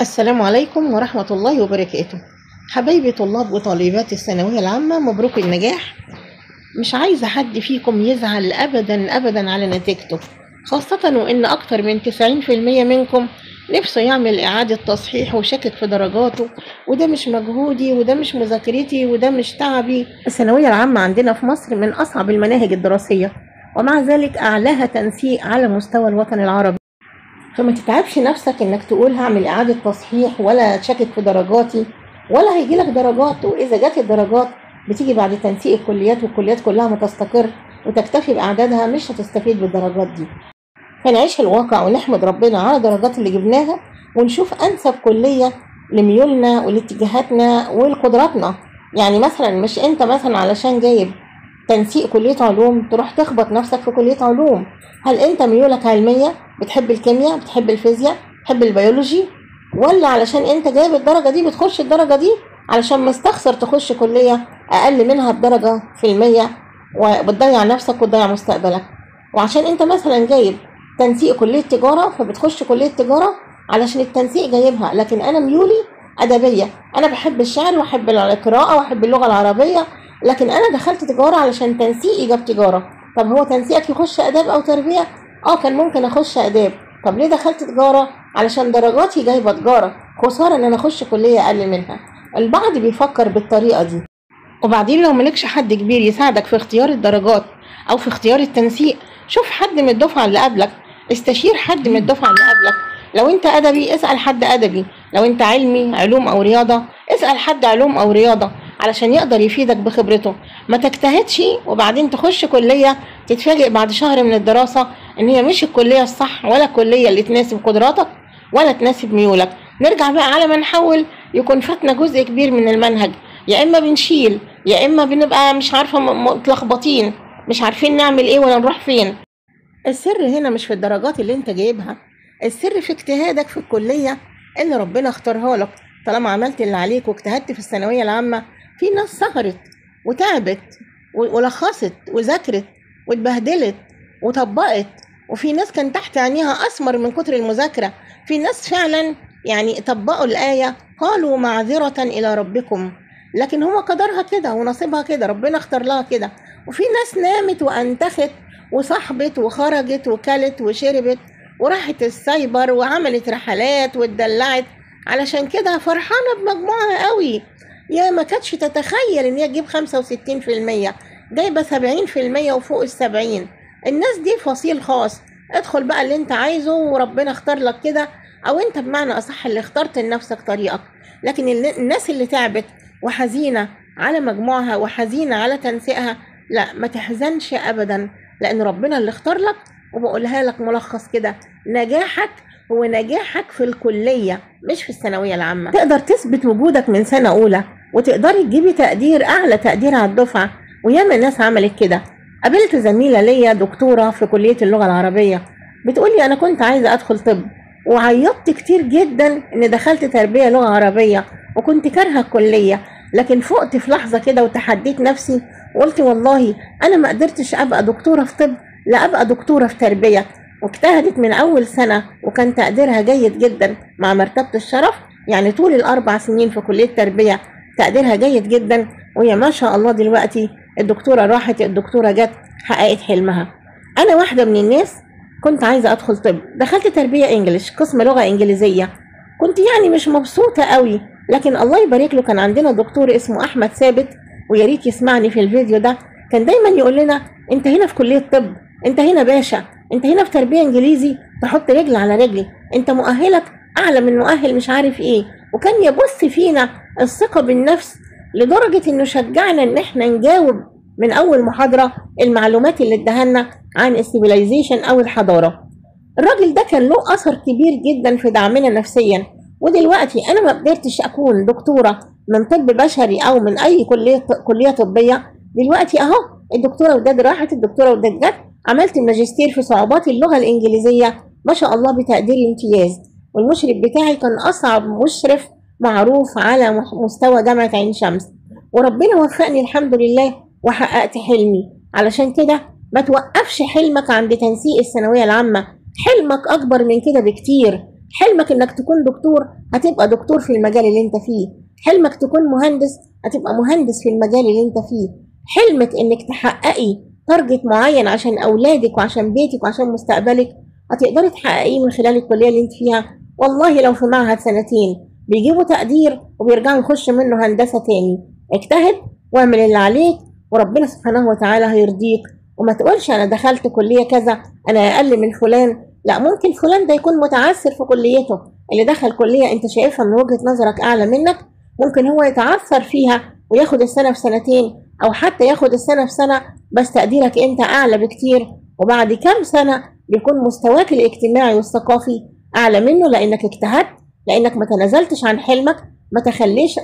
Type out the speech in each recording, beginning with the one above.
السلام عليكم ورحمة الله وبركاته. حبايبي طلاب وطالبات الثانوية العامة، مبروك النجاح. مش عايزة حد فيكم يزعل أبدا أبدا على نتيجته، خاصة وإن أكتر من 90% منكم نفسه يعمل إعادة تصحيح وشاكك في درجاته، وده مش مجهودي وده مش مذاكرتي وده مش تعبي. الثانوية العامة عندنا في مصر من أصعب المناهج الدراسية، ومع ذلك أعلاها تنسيق على مستوى الوطن العربي. فما تتعبش نفسك انك تقول هعمل اعادة تصحيح ولا تشكك في درجاتي، ولا هيجيلك درجات. واذا جت الدرجات بتيجي بعد تنسيق الكليات، والكليات كلها ما تستقر وتكتفي باعدادها، مش هتستفيد بالدرجات دي. فنعيش الواقع ونحمد ربنا على الدرجات اللي جبناها، ونشوف انسب كلية لميولنا ولاتجاهاتنا ولقدراتنا. يعني مثلا مش انت مثلا علشان جايب تنسيق كلية علوم تروح تخبط نفسك في كلية علوم. هل انت ميولك علمية؟ بتحب الكيمياء؟ بتحب الفيزياء؟ بتحب البيولوجي؟ ولا علشان انت جايب الدرجة دي بتخش الدرجة دي علشان مستخسر تخش كلية اقل منها بدرجة في المية وبتضيع نفسك وتضيع مستقبلك؟ وعشان انت مثلا جايب تنسيق كلية تجارة فبتخش كلية تجارة علشان التنسيق جايبها، لكن انا ميولي ادبية، انا بحب الشعر واحب القراءة واحب اللغة العربية، لكن انا دخلت تجارة علشان تنسيقي جاب تجارة. طب هو تنسيقك يخش اداب او تربية؟ كان ممكن اخش اداب. طب ليه دخلت تجارة؟ علشان درجاتي جايبة تجارة، خسارة ان انا اخش كلية اقل منها. البعض بيفكر بالطريقة دي. وبعدين لو مالكش حد كبير يساعدك في اختيار الدرجات او في اختيار التنسيق، شوف حد من الدفعة اللي قبلك، استشير حد من الدفعة اللي قبلك. لو انت ادبي اسأل حد ادبي، لو انت علمي علوم او رياضة اسأل حد علوم او رياضة علشان يقدر يفيدك بخبرته. ما تجتهدش وبعدين تخش كلية تتفاجئ بعد شهر من الدراسة ان هي مش الكلية الصح ولا الكلية اللي تناسب قدراتك ولا تناسب ميولك. نرجع بقى على ما نحول يكون فاتنا جزء كبير من المنهج، يا اما بنشيل يا اما بنبقى مش عارفة متلخبطين، مش عارفين نعمل ايه ولا نروح فين. السر هنا مش في الدرجات اللي انت جايبها، السر في اجتهادك في الكلية اللي ربنا اختارها لك. طالما عملت اللي عليك واجتهدت في الثانوية العامة، في ناس سهرت وتعبت ولخصت وذاكرت واتبهدلت وطبقت، وفي ناس كان تحت عينيها أسمر من كتر المذاكرة. في ناس فعلا يعني طبقوا الآية قالوا معذرة إلى ربكم، لكن هو قدرها كده ونصيبها كده، ربنا اختار لها كده. وفي ناس نامت وأنتخت وصحبت وخرجت وكلت وشربت وراحت السايبر وعملت رحلات واتدلعت، علشان كده فرحانة بمجموعها قوي. يا ما كانتش تتخيل ان هي تجيب 65%، جايبة 70% وفوق 70. الناس دي فصيل خاص، ادخل بقى اللي انت عايزه وربنا اختار لك كده، او انت بمعنى اصح اللي اخترت لنفسك طريقك. لكن الناس اللي تعبت وحزينة على مجموعها وحزينة على تنسيقها، لا ما تحزنش ابدا، لان ربنا اللي اختار لك. وبقولها لك ملخص كده، نجاحك هو نجاحك في الكلية مش في الثانوية العامة. تقدر تثبت وجودك من سنة أولى وتقدري تجيبي تقدير أعلى تقدير على الدفعة، وياما ناس عملت كده. قابلت زميلة ليا دكتورة في كلية اللغة العربية، بتقولي أنا كنت عايزة أدخل طب وعيطت كتير جدا إن دخلت تربية لغة عربية وكنت كارهة الكلية، لكن فقت في لحظة كده وتحديت نفسي وقلت والله أنا ما قدرتش أبقى دكتورة في طب، لا أبقى دكتورة في تربية. واجتهدت من أول سنة وكان تقديرها جيد جدا مع مرتبة الشرف، يعني طول ال4 سنين في كلية تربية تقديرها جيد جدا، وهي ما شاء الله دلوقتي الدكتورة راحت الدكتورة جت حققت حلمها. أنا واحدة من الناس كنت عايزة أدخل طب، دخلت تربية إنجليش قسم لغة إنجليزية، كنت يعني مش مبسوطة قوي، لكن الله يبارك له كان عندنا دكتور اسمه أحمد ثابت، ويا ريت يسمعني في الفيديو ده، كان دايما يقول لنا أنت هنا في كلية طب، أنت هنا باشا، انت هنا في تربية انجليزي تحط رجل على رجل، انت مؤهلك اعلى من مؤهل مش عارف ايه. وكان يبث فينا الثقة بالنفس لدرجة انه شجعنا ان احنا نجاوب من اول محاضرة المعلومات اللي ادهنا عن ال civilization او الحضارة. الراجل ده كان له اثر كبير جدا في دعمنا نفسيا. ودلوقتي انا ما قدرتش اكون دكتورة من طب بشري او من اي كلية طبية، دلوقتي اهو الدكتورة وداد راحت الدكتورة وداد جت، عملت الماجستير في صعوبات اللغة الإنجليزية ما شاء الله بتقدير امتياز، والمشرف بتاعي كان أصعب مشرف معروف على مستوى جامعة عين شمس، وربنا وفقني الحمد لله وحققت حلمي. علشان كده ما توقفش حلمك عند تنسيق الثانوية العامة، حلمك أكبر من كده بكتير. حلمك انك تكون دكتور، هتبقى دكتور في المجال اللي انت فيه. حلمك تكون مهندس، هتبقى مهندس في المجال اللي انت فيه. حلمك انك تحققي target معين عشان اولادك وعشان بيتك وعشان مستقبلك، هتقدري تحققيه من خلال الكلية اللي انت فيها. والله لو في معهد سنتين بيجيبوا تقدير وبيرجعوا يخشوا منه هندسة تاني. اجتهد واعمل اللي عليك وربنا سبحانه وتعالى هيرضيك. وما تقولش انا دخلت كلية كذا انا اقل من فلان، لا، ممكن فلان ده يكون متعثر في كليته، اللي دخل كلية انت شايفها من وجهة نظرك اعلى منك ممكن هو يتعثر فيها وياخد السنة في سنتين او حتى ياخد السنة في سنة، بس تقديرك انت اعلى بكتير، وبعد كام سنة بيكون مستواك الاجتماعي والثقافي اعلى منه، لانك اجتهدت، لانك ما تنازلتش عن حلمك،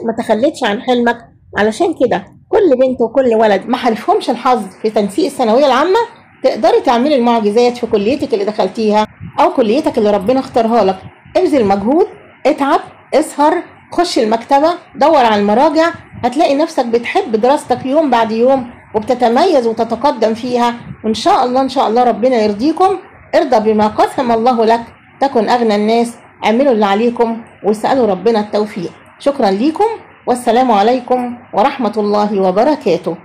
ما تخليتش عن حلمك. علشان كده كل بنت وكل ولد ما حالفهمش الحظ في تنسيق الثانوية العامة، تقدري تعملي المعجزات في كليتك اللي دخلتيها او كليتك اللي ربنا اختارها لك. ابذل مجهود، اتعب، اسهر، خش المكتبة، دور على المراجع، هتلاقي نفسك بتحب دراستك يوم بعد يوم وبتتميز وتتقدم فيها، وان شاء الله ان شاء الله ربنا يرضيكم. ارضى بما قسم الله لك تكن اغنى الناس. اعملوا اللي عليكم واسألوا ربنا التوفيق. شكرا ليكم والسلام عليكم ورحمة الله وبركاته.